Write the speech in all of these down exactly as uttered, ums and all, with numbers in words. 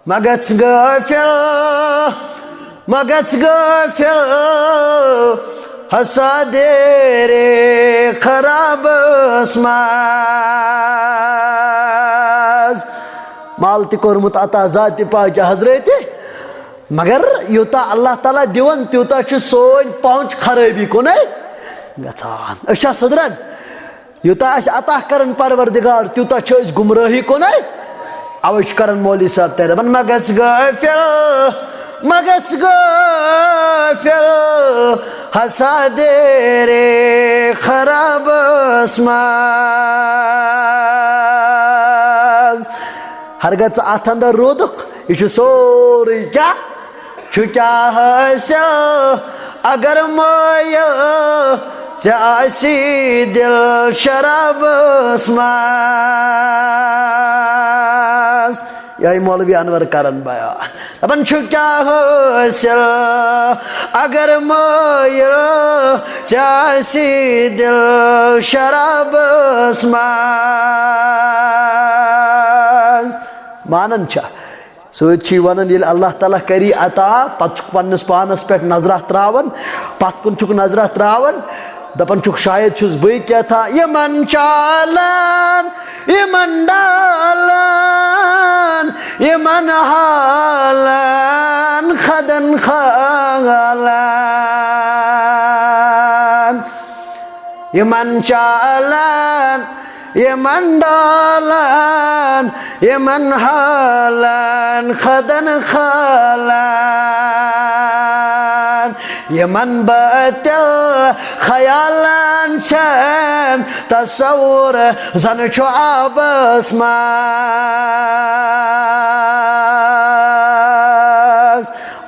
مہ گژھ غٲفِل، مہ گژھ غٲفِل، ہسا دیرے خرابس منٛز۔ مال تہِ کوٚرمُت عطا ذاتِ پاکہِ حضرتِ، مگر یوٗتاہ اللہ تعالیٰ دِوان، تیوٗتاہ چھُ سٲنۍ پہنچ خرٲبی کُنٕے گژھان۔ أسۍ چھا سُدران؟ یوٗتاہ اَسہِ عطا کران پروردگار، تیوٗتاہ چھِ أسۍ گمرٲہی کُنٕے۔ اوے چھِ کران مولوی صٲب تہِ دپان، مہ گژھ غٲفِل، مہ گژھ غٲفِل، ہسا دیرے خرابس منٛز۔ ہرگاہ ژٕ اتھ اندر روٗدُکھ، یہِ چھُ سورُے کیٛاہ؟ چھُ کیٛاہ حٲصِل اگر مٲیِل ژےٚ آسی دِل شرابس منٛز؟ یِہوٚے مولوی انور کرن بیان۔ دپان چھُ کیٛاہ حٲصِل اگر مٲیِل ژےٚ آسی دِل شرابس منٛز؟ مانان چھا؟ سۭتۍ چھُ یہِ وَنان، ییٚلہِ اللہ تعالیٰ کَری عطا، پَتہٕ چھُکھ پنٛنِس پانَس پٮ۪ٹھ نظرہ ترٛاوان، پَتھ کُن چھُکھ نظرہ ترٛاوان، دَپان چھُکھ، شاید چھُس بٕے کیٛاہ تھا۔ یِمَن چالَن، یِمَن ڈالَن، یِمَن حالَن، خدَن خالَن۔ یِمَن چالَن، یِمَن ڈالَن، یِمَن حالَن، خدَن خالَن، یِمَن باطل خیالَن چھَم تصور زَن چھُ آبَس منٛز۔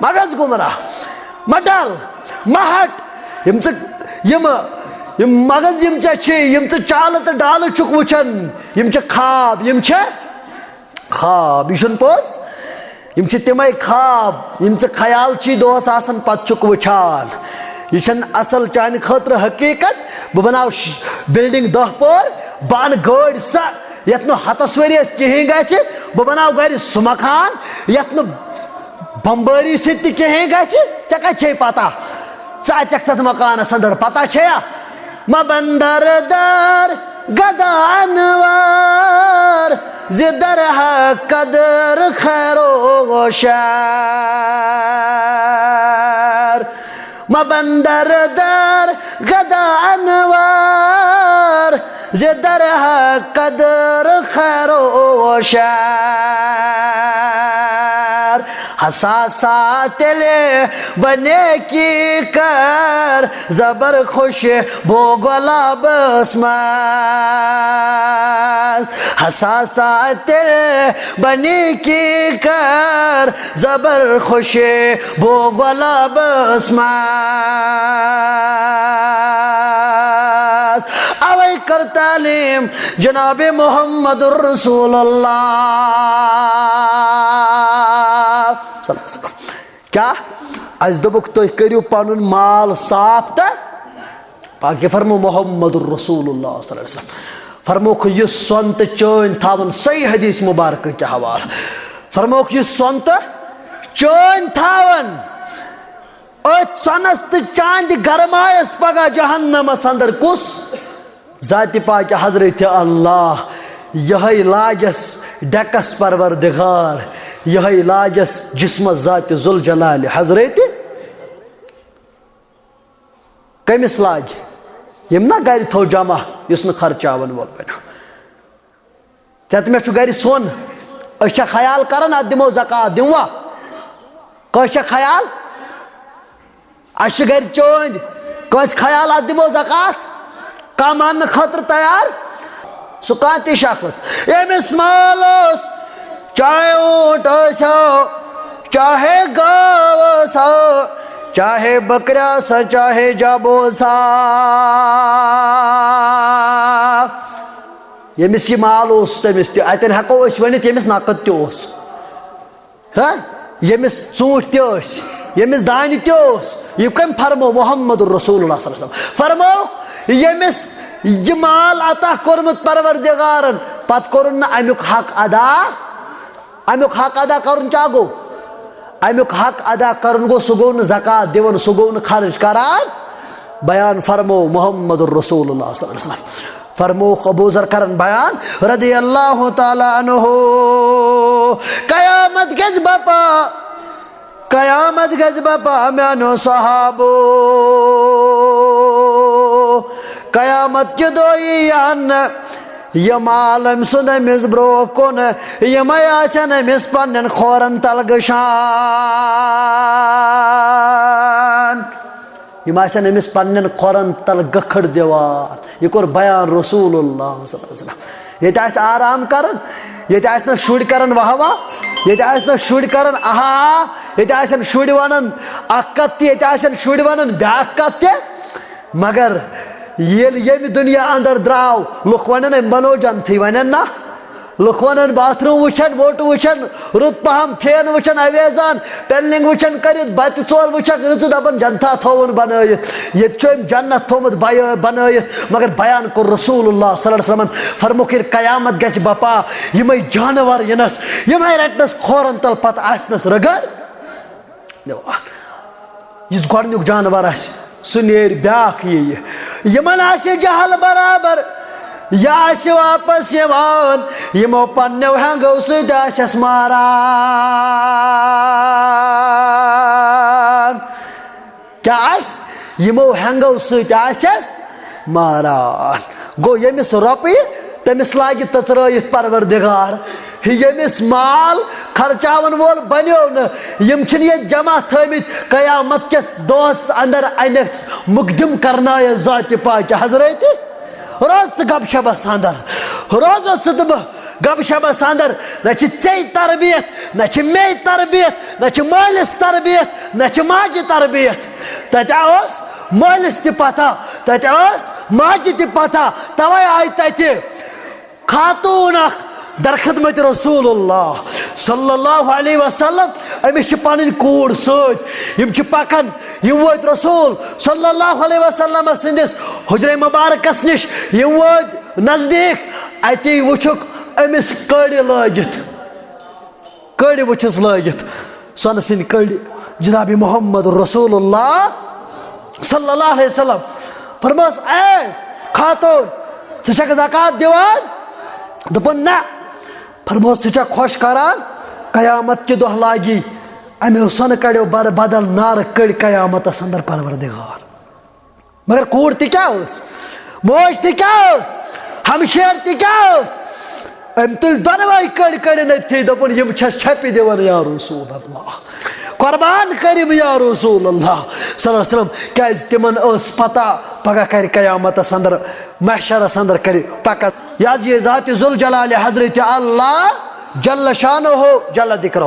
مہ گژھ گمراہ، مہ ڈل، مہ ہٹ۔ یِم ژٕ، یِم، یِم مغز یِم ژےٚ چھِ، یِم ژٕ چالہٕ تہٕ ڈالہٕ چھُکھ وٕچھان، یِم چھِ خواب، یِم چھِ خواب، یہِ چھُنہٕ پوٚز۔ یِم چھِ تِمَے خواب، یِم ژٕ خیال چھی دۄہَس آسان، پَتہٕ چھُکھ وٕچھان۔ یہِ چھَنہٕ اَصٕل چانہِ خٲطرٕ حقیٖقت۔ بہٕ بَناو ش-، building دَہ پور، بہٕ اَنہٕ گٲڑۍ سۄ، یَتھ نہٕ ہَتَس ؤریَس کِہیٖنۍ گژھِ۔ بہٕ بَناو گَرِ سُہ مکان، یَتھ نہٕ بمبٲری سۭتۍ تہِ کِہیٖنۍ گژھِ۔ ژےٚ کَتہِ چھے پَتہ؟ ژٕ اَژَکھ تَتھ مکانَس اندر، پَتہ چھےٚ یا؟ مہ بندر در گدا انوار، زِ در حق قدر خیر و شر۔ مہ بندر در گدا انوار، زِ در حق قدر خیر و شر۔ ہسا سا تیٚلہِ بہ نیکی کر، زبر خوشبو گۄلابس منٛز۔ ہسا سا تیٚلہِ بہ نیکی کر، زبر خوشبو گۄلابس منٛز۔ اوے کر تعلیم جناب محمد رسول اللہ صلی اللہ علیہ وسلم۔ کیا؟ اَسہِ دوٚپُکھ، تُہۍ کٔرِو پنُن مال صاف تہٕ پاک۔ یہِ فرمو محمد رسول اللہ صلی اللہ علیہ وسلم۔ فرموکھ، یہِ سۄن تہٕ چٲنۍ تھاوان، صحیح حدیث مبارکہٕ کہِ حوالہٕ۔ فرموکھ، یہِ سۄن تہٕ چٲنۍ تھاوان، أتھۍ سۄنس تہٕ چاندِ گرمایس پگاہ جہنمس اندر کُس؟ ذاتِ پاکہِ حضرتِ اللہ۔ یِہوٚے لاگٮ۪س ڈٮ۪کس پروردگار، یِہوٚے لاگٮ۪س جسمس ذاتِ ذوالجلالِ حضرتِ۔ کٔمِس لاگہِ؟ یِم نا گرِ تھوٚو جمع، یُس نہٕ خرچاون وول بنیو۔ ژےٚ تہٕ مےٚ چھُ گرِ سۄن، أسۍ چھا خیال کران اتھ دِمو زکوٰۃ، دِموا؟ کٲنٛسہِ چھا خیال؟ اَسہِ چھِ گرِ چٲنٛدۍ، کٲنٛسہِ خیال اتھ دِمو زکوٰۃ؟ کانٛہہ ماننہٕ خٲطرٕ تیار؟ سُہ کانٛہہ تہِ شخص، ییٚمِس مال اوس، چاہے اوٗنٹ ٲسۍ ہا، چاہے گاو ٲسۍ ہا، چاہے بکرِ آسہٕ ہا، چاہے جبہٕ اوس ہا۔ ییٚمِس یہِ مال اوس، تٔمِس تہِ۔ اَتٮ۪ن ہٮ۪کو أسۍ ؤنِتھ، ییٚمِس نقد تہِ اوس۔ ہا؟ ییٚمِس ژوٗنٛٹھۍ تہِ ٲسۍ، ییٚمِس دانہِ تہِ اوس، یہِ کٔمۍ فرمو؟ محمد رسول اللہ صلی اللہ علیہ وسلم فرمو، ییٚمِس یہِ مال عطا کوٚرمُت پروردگارن، پتہٕ کوٚرُن نہٕ اَمیُک حق ادا۔ اَمیُک حق ادا کرُن کیٛاہ گوٚو؟ اَمیُک حق ادا کرُن گوٚو، سُہ گوٚو نہٕ زکوٰۃ دِوان، سُہ گوٚو نہٕ خرٕچ کران۔ بیان فرموو محمد رسول اللہ صلی اللہ علیہ وسلم۔ فرمووُکھ، ابو ذر کرن بیان رضی اللہ تعالیٰ عنہ، قیامت گژھِ بپا، قیامت گژھِ بپا میانیو صحابو۔ قیامت کہِ دۄہ یِیَن یہِ مال أمۍ سُنٛد أمِس برٛونٛہہ کُن، یِمَے آسن أمِس پننٮ۪ن کھورن تل گٔشان۔ یِم آسن أمِس پننٮ۪ن کھۄرن تل گٔکھٕڑ دِوان۔ یہِ کوٚر بیان رسول اللہ صلی اللہ علیہ وسلم۔ ییٚتہِ آسہِ آرام کران، ییٚتہِ آسہِ نہٕ شُرۍ کران واہ واہ، ییٚتہِ آسہِ نہٕ شُرۍ کران آہا آہا، ییٚتہِ آسن شُرۍ ونان اکھ کتھ تہِ، ییٚتہِ آسن شُرۍ ونان بیاکھ کتھ تہِ، مگر ییٚلہِ ییٚمہِ دُنیا اندر درٛاو، لُکھ ونن، أمۍ بنوو جنتھٕے، ونن نا؟ لُکھ ونن باتھ روٗم وٕچھن، ووٹہٕ وٕچھن، رُت پہم پھین وٕچھن، اویزان پینلنگ وٕچھن کٔرِتھ، بتہِ ژور وٕچھکھ رٕژٕ، دپان جنتھا تھووُن بنٲیِتھ۔ ییٚتہِ چھُ أمۍ جنت تھوومُت بَیٲ-، بنٲیِتھ، مگر بیان کوٚر رسول اللہ صلی اللہ علیہ وسلمن، فرمووُکھ، ییٚلہِ قیامت گژھِ بپا، یِمے جانور یِنس، یِمے رٹنس کھورن تل، پتہٕ آسنس رٕگٔر۔ یُس گۄڈٕنیُک جانور آسہِ، سُہ نیرِ، بیٛاکھ یِیہِ۔ یِمن آسہِ جہل برابر، یہِ آسہِ واپس یِوان، یِمو پننیو ہٮ۪نٛگو سۭتۍ آسٮ۪س ماران۔ کیٛاہ آسہِ؟ یِمو ہٮ۪نٛگو سۭتۍ آسٮ۪س ماران۔ گوٚو، ییٚمِس رۄپیہِ، تٔمِس لاگہِ تٔژرٲیِتھ پروردگار۔ ییٚمِس مال خرچاون وول بنیو نہٕ، یِم چھِنہٕ ییٚتہِ جمع تھٲومٕتۍ۔ قیامت کِس دۄہس اندر انٮ۪س مقدم کرنایس ذاتِ پاکہِ حضرتِ۔ روز ژٕ گپ شپس اندر، روزو ژٕ تہٕ بہٕ گپ شپس اندر۔ نہ چھِ ژےٚ تربیت، نہ چھِ مے تربیت، نہ چھِ مٲلِس تربیت، نہ چھِ ماجہِ تربیت۔ تتہِ اوس مٲلِس تہِ پتہ، تتہِ ٲس ماجہِ تہِ پتہ، توے آیہِ تتہِ خاتون اکھ در خدمت رسول اللہ صلی اللہ علیہ وسلم۔ أمِس چھِ پنٕنۍ کوٗر سۭتۍ، یِم چھِ پکان، یِم وٲتۍ رسول صلی اللہ علیہ وسلم سٕنٛدِس حجرے مبارکس نِش، یِم وٲتۍ نزدیٖک، اتی وٕچھُکھ أمِس کٔڑۍ لٲگِتھ۔ کٔڑۍ وٕچھِس لٲگِتھ، سۄنہٕ سٕنٛدۍ کٔڑۍ، جناب محمد رسول اللہ صلی اللہ علیہ وسلم۔ فرمٲس، اے خاتون، ژٕ چھکھ زکوٰۃ دِوان؟ دوٚپُن، نہ۔ فرمٲس، ژٕ چھکھ خۄش کران؟ قیامت کہِ دۄہ لاگی اَمیو سۄنہٕ کڑیو بر بدل نارٕ کٔڑۍ قیامتس اندر پروردگار۔ مگر کوٗر تہِ کیٛاہ ٲس؟ موج تہِ کیٛاہ ٲس؟ ہمشیر تہِ کیٛاہ ٲس؟ أمۍ تُلۍ دۄنوَے کٔڑۍ کٔڑِن أتھی، دوٚپُن، یِم چھَس چھَپہِ دِوان یا رسول اللہ، قربان کٔرِم یا رسول اللہ صلی اللہ علیہ وسلم۔ کیٛازِ تِمن ٲس پتہ پگاہ کرِ قیامتس اندر، محشرس اندر کرِ پکڑ۔ یہِ حظ یہِ ذاتِ ذوالجلالِ حضرت اللہ جل شانہ جل ذکرہ۔